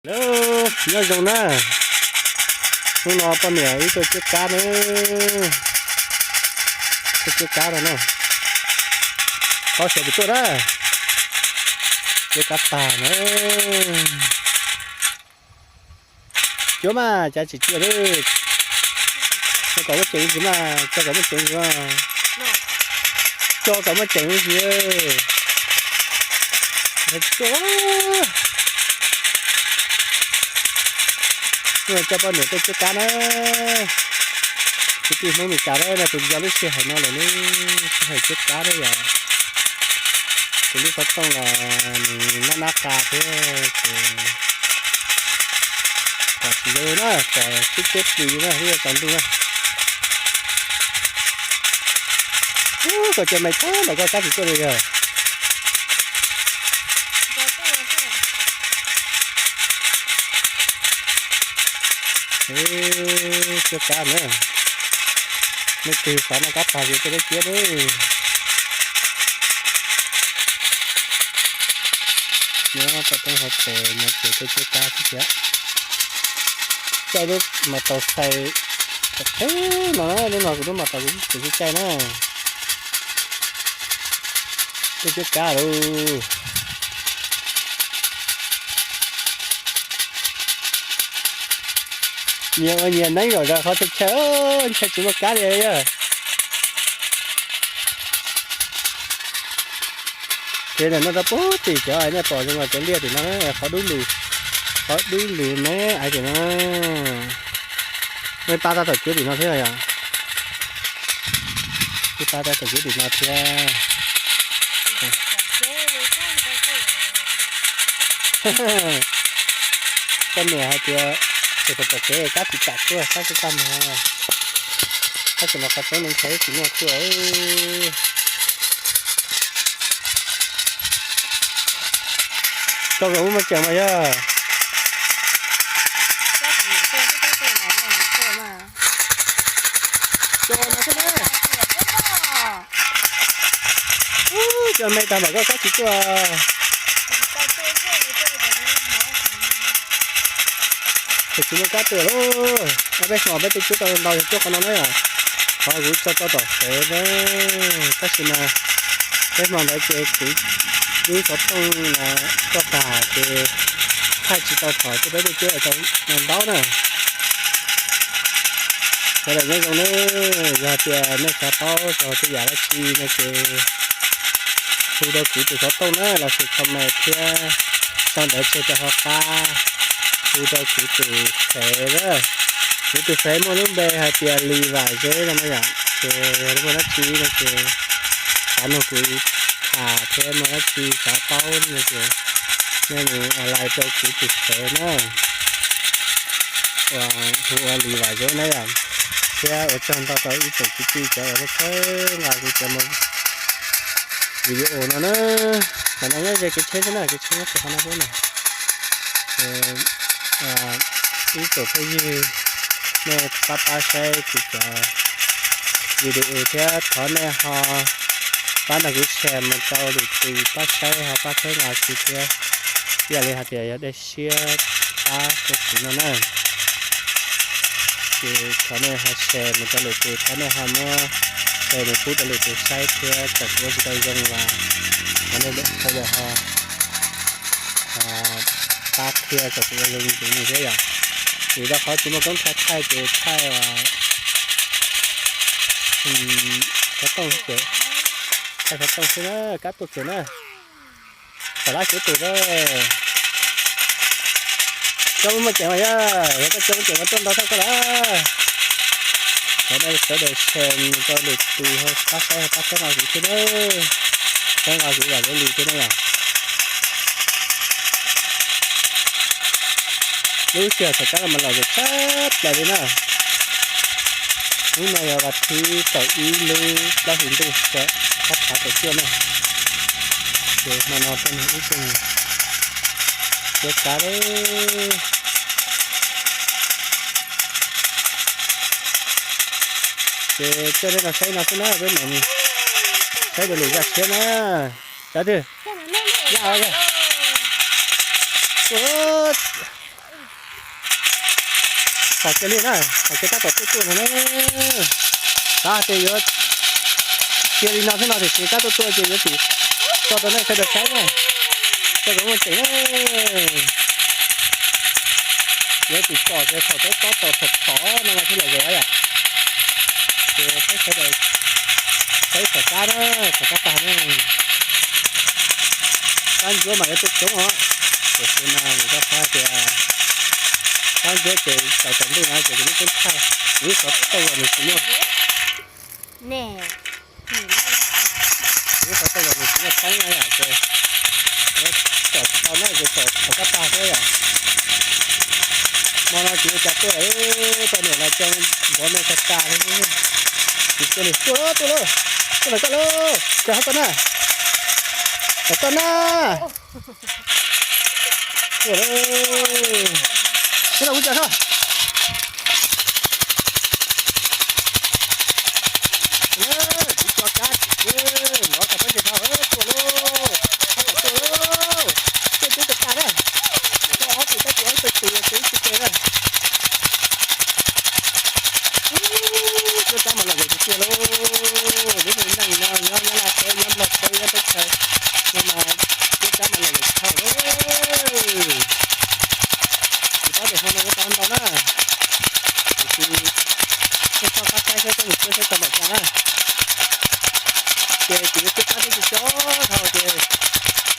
Hello, nyob zoo na. Hnub no poj niam wb tuaj ciab kab na. Tuaj ciab kab no na. Paub xyov puas tuaj na. Ciab kab tag na. Cuab mas, cas tsis ciaj li. Cog kom muaj ceem ntsis mas, cog kom muaj ceem ntsis mas. Cog kom muaj ceem ntsis. Tuaj. Coj poj niam tuaj ciab kab na. Kwv tij Hmoob Mes Kas na, tus yog lub sij hawm no lawm, lub sij hawm ciab kab na yom. Ces lub xov tooj los nws nab nab qa thiab ces pom tsis zoo na, pom tib teb plis na, twb yuav tsaus ntuj na. Ub, koj cov me tag npaum koj kab tsis tuaj li yog. Ciab kab na. Leej twg xav noj kab tag ces tuaj ciab na. Nyob toj roob hauv pes no ces tuaj ciab kab xwb thiab. Caij lub mas tau xais qheb no na, lub no kuv lub mas tau kuv tsis caij na. Tuaj ciab kab lauj. Nyias ua nyias neeb zom zaws qhov chaw chaw, ntshe tsis muaj kab li yog. Ces ntawm no rau puag tim cov nej pom zoo li cov liaj tim no, qhov dub lug, qhov dub lug me ais tim no. Nej pab tab tom cuab tim no thiab yom? Nej pab tab tom cuab tim no thiab. Koj niam hais tias, tus tom kev kab tsis kam tuaj, kab tsis kam mus, kab tsis mus qhov tseeb, nws ntshe tsis muaj tuaj. Tau zaum muaj ceem mas yog. Cov me tag npaum koj kab tsis tuaj. Ces tsis muaj kab tuaj lauj. Peb hmo peb twb cuab tau ntau yog cuab qhov no na. Qhov kuv tso tau tom fev na. Tab sis mas peb hmo ntawd ces kuv lub xov tooj no tuaj tag ces thaij tsis tau thaum twb peb twb cuab tau ntau na. Sawv daws nyob zoo na, yog tias nej xav paub txog tej yam dab tsi no ces hu rau kuv tus xov tooj na los sis comment thiab sau ntawv tseg rau hauv qab, hu rau kuv tus fev na. Kuv tus fev muaj lub npe hais tias Lis Vam Zeb no na yom, ces yog muaj dab tsi no ces xav nug kuv tham thiab muaj dab tsi xav paub no ces nej mus online rau kuv tus fev na, uas hu ua Lis Vam Zeb na yom. Thiab ua tsaug ntau rau ib tsoom kwv tij cov uas nej txhawb nqa kuv cov video no na. Tam no nyob ze kev tsheb xwb na, kev tsheb nyob rau qhov no xwb na. Ib tsoom phooj ywg, nej pab pab saib kuv cov video thiab thov nej ho pab nrog kuv share mus rau lwm tus pab saib ho pab txhawb nqa kuv thiab. Ib yam li hais tias yog dej siab pab rau kuv no na. Ces thov nej ho share mus rau lwm tus, thov nej ho muab share mus pub rau lwm tus saib thiab, txawm kuv ua tsis tau zoo los thov nej sawv daws ho pab qhia kom kuv ua zoo li kuv mus thiab yom. Vim rau qhov tsis muaj koob thaij thaij ces thaij xov tooj xwb, thaij xov tooj xwb na, kab tuaj txus na. Tom lab xyov tus na. Koj muaj ceem mas yog, yog koj cov muaj ceem mas tuaj ntau thaj koj lawm. Thov nej sawv daws share mus rau lwm tus ho pab saib ho pab txhawb nqa kuv thiab na. Txhawb nqa kuv Vam Zeb Lis thiab na yom. Lub sij hawm thaum kab no mas los zem tshaj plaws li na. Hnub no yog vas thib kaum ib lub plaub hlis ntuj xyoo ob phav kaum cuaj na. Ces hmo no tuaj nrog ib tsoom ciab kab lawm. Ces coj nej los saib no xwb na, peb mam saib dua lwm zaj tshiab na. Cov twg? Yaj os. Txog kiag li na, txog kiag tab tom tuaj tuaj no na. Xav tias yuav cia li no xwb no tiam sis tab tuaj tuaj ces yuav tsum tso rau nej sawv daws saib na, tso kom muaj ceem na. Yuav tsum tso ces thaum peb tab tom thom thom no mas thiaj li zoo yom. Ces peb sawv daws saib thaum kab na, thaum kab tag na. Kab ntsuab mas yuav tuaj coob os, tiam sis mas vim rau qhov tias kab ntsuab ces tsaus tsaus ntuj no ces kuv lub ceeb thaij, kuv lub xov tooj los nws tsis muaj, kuv lub xov tooj los nws tsis muaj teeb na yom, ces tsom tsis tau na ces tsom thaum kab tag xwb yom. Hmo no tsis ua cas tuaj, poj niam los coj nrov me tag tag li. Tsis tuaj li, tuaj lauj, tuaj lauj, tuaj lawm koj lauj, cas hab koj na, lawm koj na. Tuaj lauj, nyob rau kuv cas koj. Kuv tso kab, nrov tag peb ntes dhau, tuaj lauj, tuaj lauj, tuaj tub tag tag na. Ob tug tab sis ob tug tus ces ib tug ke na. Cuab kab mas lom zem tiag tiag lauj. Lub neej no nyob Nyab Laj teb, nyob Nplog teb, nyob teb chaws no mas cuab kab mas lom zem tshaj lauj. Tsis paub tias hmo no puas tau ntau na, tiam sis nej txhob qab saib saib peb mus cuab saib tau npaum cas na. Ces kuv yuav cuab kab twb tsis tso dhau ces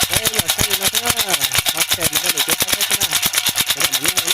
peb los saib li no xwb na. Qhov tseem mus rau lwm tus saib saib xwb na. Sawv daws mam nyob zoo na.